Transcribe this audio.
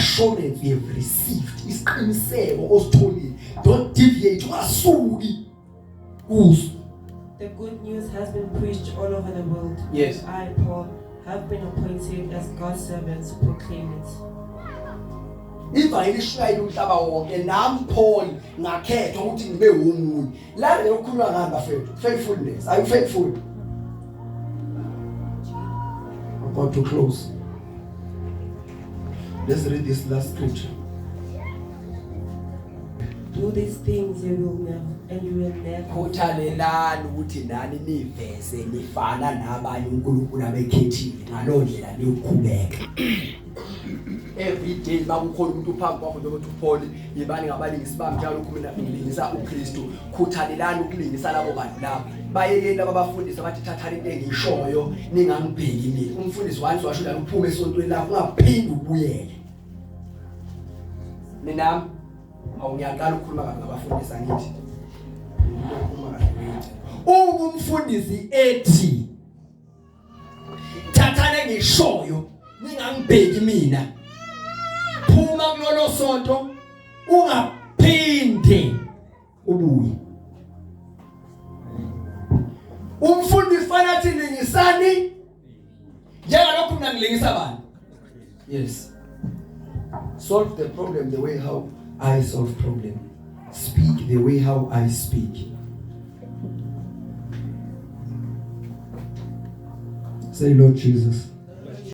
assurance you have received, isiqiniseko ositholile. Don't deviate, ungasuki kuso. The good news has been preached all over the world. Yes. I, Paul, have been appointed as God's servant to proclaim it. Ivangeli lishumayela umhlaba wonke, nami Paul ngakhethwa ukuthi ngibe womunye. La ngiyokhuluma ngani bafethu? Faithfulness. Are you faithful? I'm going to close. Let's read this last scripture. Do these things you will never and you will never. Khuthalelani ukuthi nani niveze nifana nabanye uNkulunkulu abekhethile, ngaloo ndlela niyoqhubeka. Every day makukhona umuntu phambi kwakho njengoba uPaul, yibani ngabalingisi bami njalo mina ngilingisa uKristu. Khuthalelani ukulingisa labo bantu labo. Bayekeni laba bafundisi abathi thathani into engiyishoyo ningangibheki mina. Umfundisi once washo njalo, uphume esontweni lakho ungaphindi ubuyele. Mina awu ngiyaqala ukukhuluma kabi ngabafundisi, angithi umuntu okhuluma kahle uyinto. Uma umfundisi ethi thathani engishoyo ningangibheki mina, phuma kulolo sonto ungaphinde ubuye. Umfundisi fanele athi lingisani njengalokhu mina ngilingisa bani. Yes, solve the problem the way how I solve problem, speak the way how I speak. Say, Lord Jesus.